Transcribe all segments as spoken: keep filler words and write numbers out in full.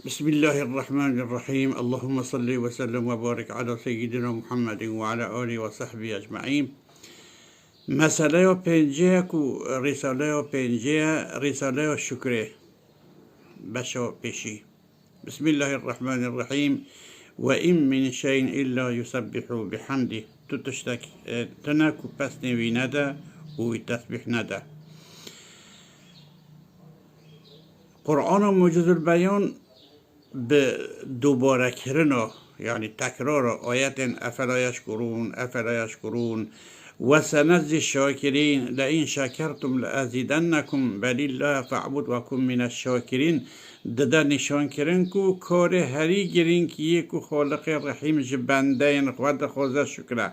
بسم الله الرحمن الرحيم. اللهم صل وسلم وبارك على سيدنا محمد وعلى آله وصحبه أجمعين. Meseleya pêncê ye ku Rîsaleya pêncê ye, Rîsaleya Şukrê. Beşa pêşî. بسم الله الرحمن الرحيم. وإن من شيء إلا يسبح بحمده. Tu tiştek, e, tune ku pesnê wî nede û wî tesbîh nede. Qur'ana Mucizul Beyan bi dubarekirina, yanî tekrara ayetên efela yeşkurûn, efela yeşkurûn, ve senezzi şakirîn, le in şekertum le ezîdennekum, belîllahe fe'bud ve kun mine şakirîn, dide nîşankirin ku karê herî girîng yê ku Xaliqê Rehîm ji bendeyên xwe dixwaze şukr e.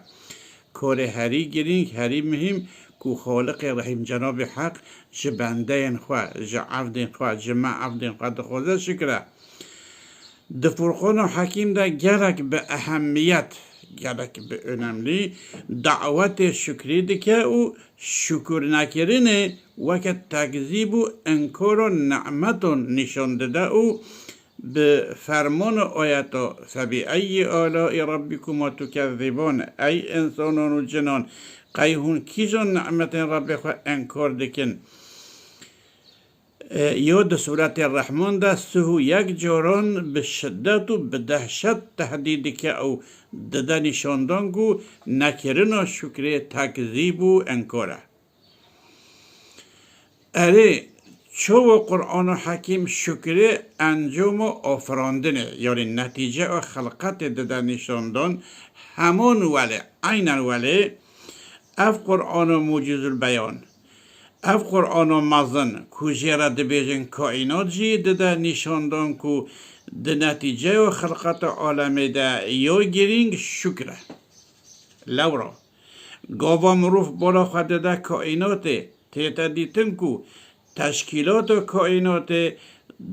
Karê herî girîng, herî muhîm ku Xaliqê Rehîm Cenabê Heq ji bendeyên xwe, ji evdên xwe, ji me evdên xwe dixwaze şukr e. Di Furqana Hekîm de gelek bi ehemmiyet, gelek bi önemlî dawetê şukrî dike û şukurnekirinê weke tekzîb û inkara nimetan nîşan dide û bi fermana ayeta "Febieyyi alâi rabbikuma tukezzibûn", ey însanan û cinan, qey hûn kîjan nimetên Rebbê xwe inkar dikin? E, yo di Sûretê Rehman de sih û yek caran bi şiddet û bi dehşet tehdîd dike û dide nîşandan ku nekirina şukrê tekzîb û inkar e. Erê, çawa Qur'ana Hekîm şukrê encama afirandinê, yanî netîceya xilqetê dide nîşandan heman welê, eynen welê, ev Qur'ana Mucizul Beyan, ev Qur'ana mezin ku jê re dibêjin kaînat jî dide nîşandan ku di netîceya xilqeta alemê de ya girîng şukr e. Lewra, gava mirov bala xwe dide kaînatê, tête dîtin ku teşkîlata kaînatê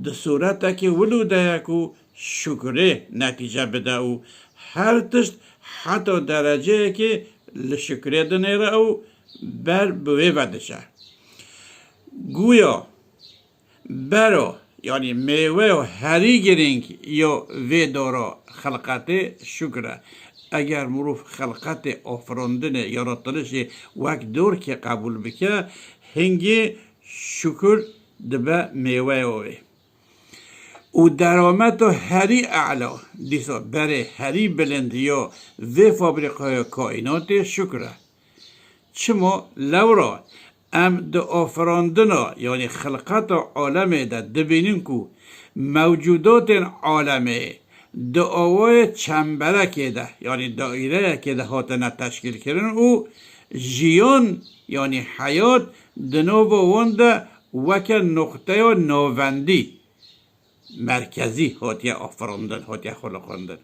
di sûretekî wilo de ye ku şukurê netîce bide û her tişt heta dereceyekê li şukurê dinêre û ber bi wê ve diçe. Guya bero, yanî mêweyo herî girîng yo vê dora xilqetê şukr e. Eger mirov xilqetê, afirandinê, yaratilişê wek dorkê qebûl bike, hingê şukur dibe mêweya wê. Û derameta herî e'la, dîsa berê herî bilind ya vê fabrîqaya kaînatê şukr e. Çima? Lewra em di afirandina, yanî xilqeta alemê de dibînin ku mewcûdatên alemê di awayê çemberekê de, yanî daîreyekê de hatine teşkîlkirin û jiyan, yanî heyat di nava wan de weke nuqteya navendî, merkezî hatiye afirandin, hatiye xuliqandin.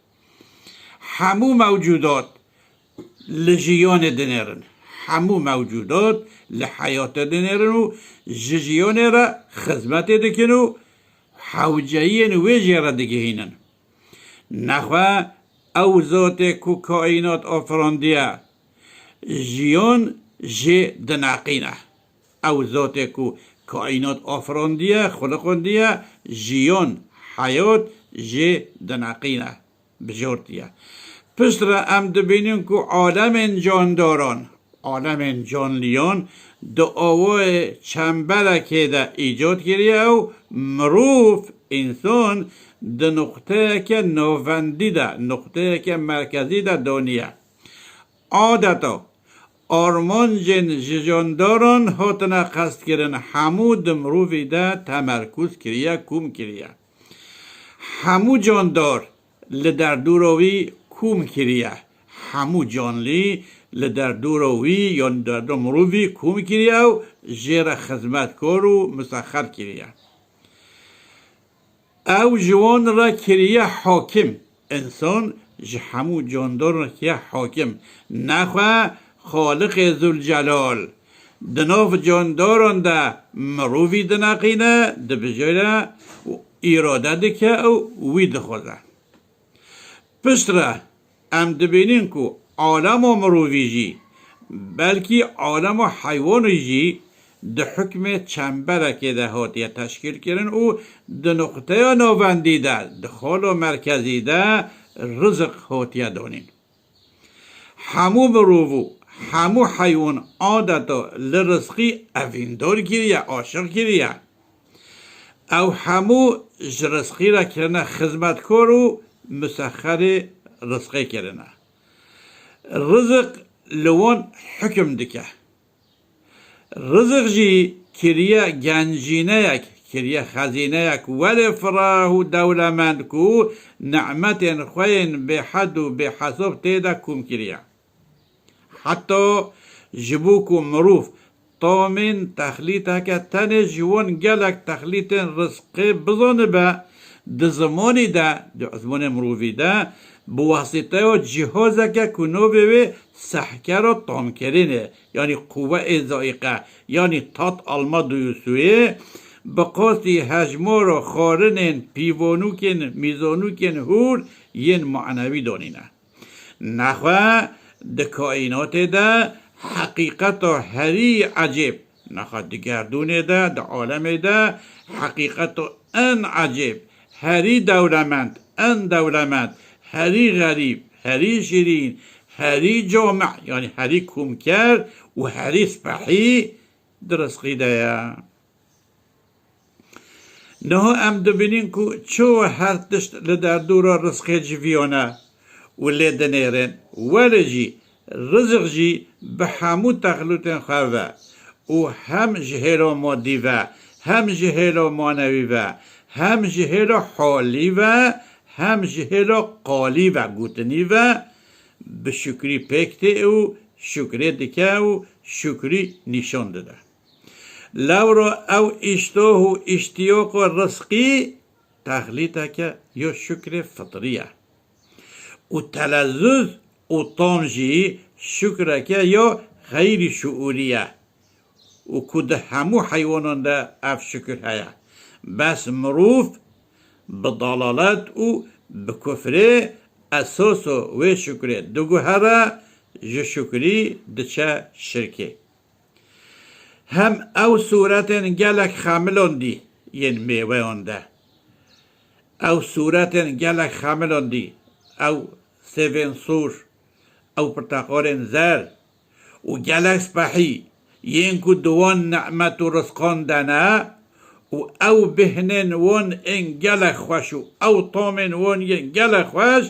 Hemû mewcûdat li jiyanê dinêrin. Hemû mewcûdat li heyatê dinêrin û ji jiyanê re xizmetê dikin û hewceyiyên wê jê re digihînin. Nexwe ew zatê ku kaînat afirandiye, jiyan jê dineqîne. Ew zatê ku kaînat afirandiye, xuliqandiye, jiyan, heyat jê dineqîne, bijortiye. Piştre em dibînin ku alemên candaran, alemên canliyan di awayê çemberekê de îcad kiriye û mirov, însan, di nuqteyeke navendî de, nuqteyeke merkezî de daniye. Adeta armancên ji candaran hatine qestkirin, hemû di mirovî de temerkûz kiriye, kûm kiriye. Hemû candar li derdora wî kûm kiriye. Hemû canlî li derdora wî yan derdora mirovî kûm kiriye û jê re xizmetkar û misexer kiriye. Ew ji wan re kiriye hakim. Însan ji hemû candaran re kiriye hakim. Nexwe Xaliqê Zûlcelal di nav candaran de mirovî dineqîne, dibijêre û îrade dike û wî dixwaze. Piştre em dibînin ku alema mirovî jî, belkî alema heywanî jî di hukmê çemberekê de hatiye teşkîlkirin û di nuqteya navendî de, di xala merkezî de rizik hatiye danîn. Hemû mirov û hemû heywan adeta li rizqî evîndar kiriye, aşiq kiriye. Ew hemû ji rizqî re kirine xizmetkar û musexerê rizqê kirine. Rizik li wan hukm dike. Rizik jî kiriye gencîneyek, kiriye xezîneyek welê fireh û dewlemend ku nimetên xwe yên bêhed û bêhesab tê de kom kiriye. Heta ji bo ku mirov tamên texlîteke tenê ji wan gelek texlîtên rizqê bizanibe, di zimanî de, di zimanê mirovî de, bi wasîteya cihazeke ku navê wê sehkera tamkirinê, yanî quwe ê zaiqe, yanî tat alma duyusuyê, bi qasî hejmara xwarinên pîvanûkên, mîzanûkên hûr yên manewî danîne. Nexwe di kaînatê de heqîqeta herî ecêb, nexwe di gerdûnê de, di alemê de heqîqeta en ecêb, herî dewlemend, en dewlemend, herî xerîb, herî şirîn, herî camî, yanî herî komker û herî spehî di rizqî de ye. Niha em dibînin ku çawa her tişt li derdora rizqê civiyane û lê dinêrin. Welê jî, rizik jî bi hemû texlûtên xwe ve û hem ji hêla madî ve, hem ji hêla manewî ve, hem ji hêla halî ve, hem ji hêla qalî ve, gotinî ve, bi şukrî pêk tê û şukrê dike û şukrî nîşan dide. Lewra ew îştoh û îştiyoqa rizqî texlîteke ya şukrê fitrî ye. Û telezzuz û tam jî şukreke ya xeyrî şuûrî ye. Û ku di hemû heywanan de ev şukir heye. Bes mirov bi dalalet û bi kufrê esaso wê şukrê diguhere, ji şukrî diçe şirkê. Hem ew sûretên gelek xemilandî yên mêweyan de. Ew sûretên gelek xemilandî, ew sêvên sor, ew pirteqalên zer û gelek spehî yên ku di wan nimet û rizqan de ne û ew bêhnên wan ên gelek xweş û ew tamên wan yên gelek xweş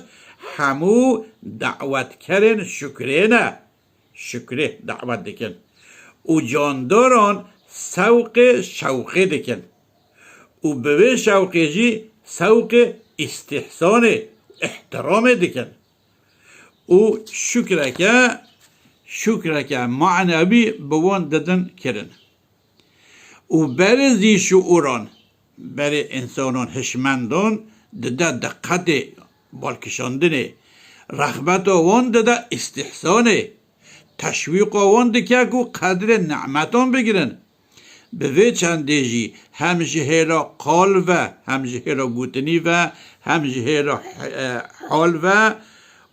hemû dawetkerên şukrê ne. Şukrê dawet dikin û candaran sewqê şewqê dikin û bi vê şewqê jî sewqê îstîhsanê, îhtiramê dikin û şukreke, şukreke manewî bi wan didin kirin. Û berê zîşuûran, berê însanan hişmendan dide diqetê balkişandinê, rexbeta wan dide îstîhsanê, teşwîqa wan dike ku qedrê nimetan bigirin. Bi vê çendê jî hem ji hêla qal ve, hem ji hêla gotinî ve, hem ji hêla, e, hal ve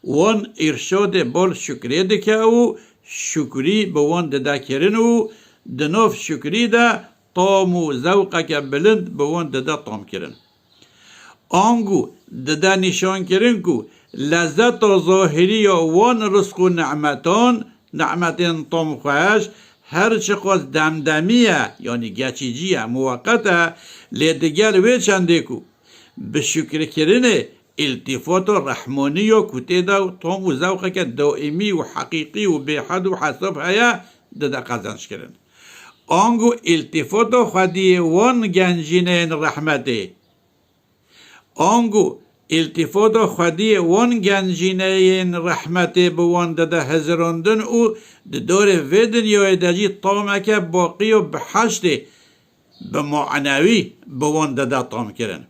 wan îrşadê bal şukrê dike û şukrî bi wan dide kirin û di nav şukrî de tam û zewqeke bilind bi wan dide tamkirin. Ango dide nîşankirin ku lezzeta zahirî ya wan rizq û nimetan, nimetên tam xweş, her çiqas demdemî ye, yanî geçîcî ye, muweqet e, lê digel wê çendê ku bi şukrkirinê îltîfata rehmanî ya ku tê de tam û zewqeke daîmî û heqîqî û bêhed û hesab heye, dide qezençkirin. Ango îltîfata xwediyê wan gencîneyên rehmetê. Ango îltîfata xwediyê wan gencîneyên rehmetê bi wan dide hizirandin û di dorê vê dinyayê de jî tameke baqî ya biheştê bi manewî bi wan dide tamkirin.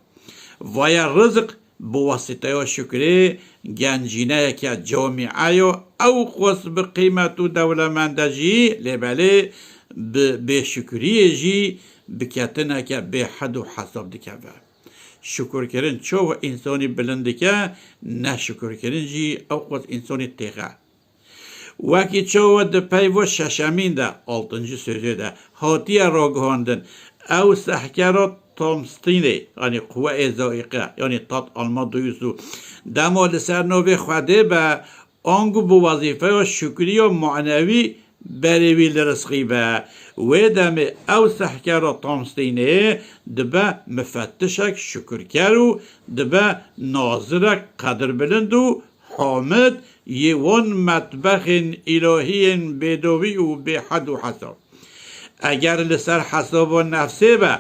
Vaya rizq bi wasîteya şukrê gencîneyeke camîe ya ew qas bi qîmet û dewlemend e jî, lê belê bi bêşukriyê jî bi ketineke bêhed û hesab dikeve. Şukurkirin çawa însanî bilind dike, neşukurkirin jî ew qas însanî têxe. Wekî çawa di peyva şeşemîn de, altıncı sözü de, hatiye ragihandin, ew sehkera tamstînê, yanî quweyê zaiqe, yanî tat alma duyusu, dema li ser navê Xwedê be, ango bi wezîfeya şukriya manewî berê wî li rizqî be. Wê demê ew sehkera tamstînê dibe mifettişek şukirker û dibe nazirek qedirbilind û hamid yê wan metbexên îlahiyên bêdawî û bêhed û hesab. Eger li ser hesaba nefsê be,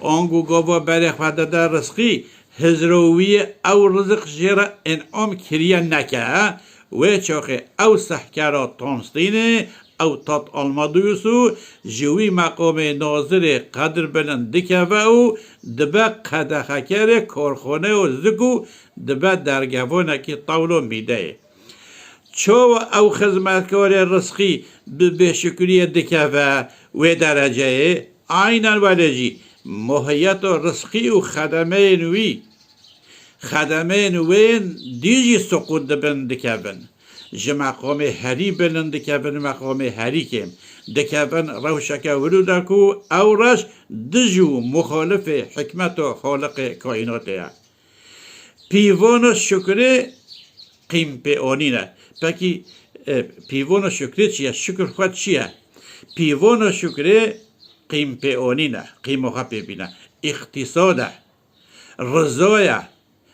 ango gava berê xwe dide rizqî, hizrowiyê ew riziq jê re în'am kiriye neke, wê çaxê ew sehkera tamstînê, ew tat alma duyusu, ji wî meqamê nazirê qedirbilind dikeve û dibe qedexekerê karxaneya zik û dibe dergevanekî tewla mîdeyê. Çawa ew xizmetkarê rizqî bi bêşukriyê dikeve wê dereceyê? Aynen welê jî mohiyeta rizqî û xedemeyên wî, xedemeyên wê yên dî jî siqût dibin, dikevin. Ji meqamê herî bilind dikevin meqamê herî kêm. Dikevin rewşeke wirû de ku ew reş dij û muxalifê hikmeta Xaliqê kaînatê ye. Pîvana şukrê qîmpêanîn e. Pekî, e, pîvana şukrê çi ye? Şukr xwe çi ye? Pîvana şukrê qîmpêanîn e. Qîma xwe pê bîne. Îqtîsad e. Riza ye.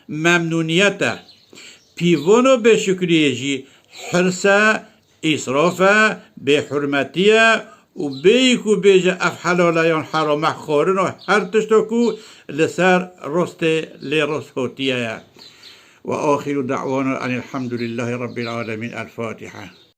Memnûniyet e. Pîvana bêşukriyê jî hirs e, îsraf e, bêhurmetî ye û bêyî ku bêje ev helal e yan heram e, xwarina her tişta ku li ser rostê lê rast hatiye ye. Ve axiru da'wana enilhamdulillahî rabbil alemîn. El Fatiha.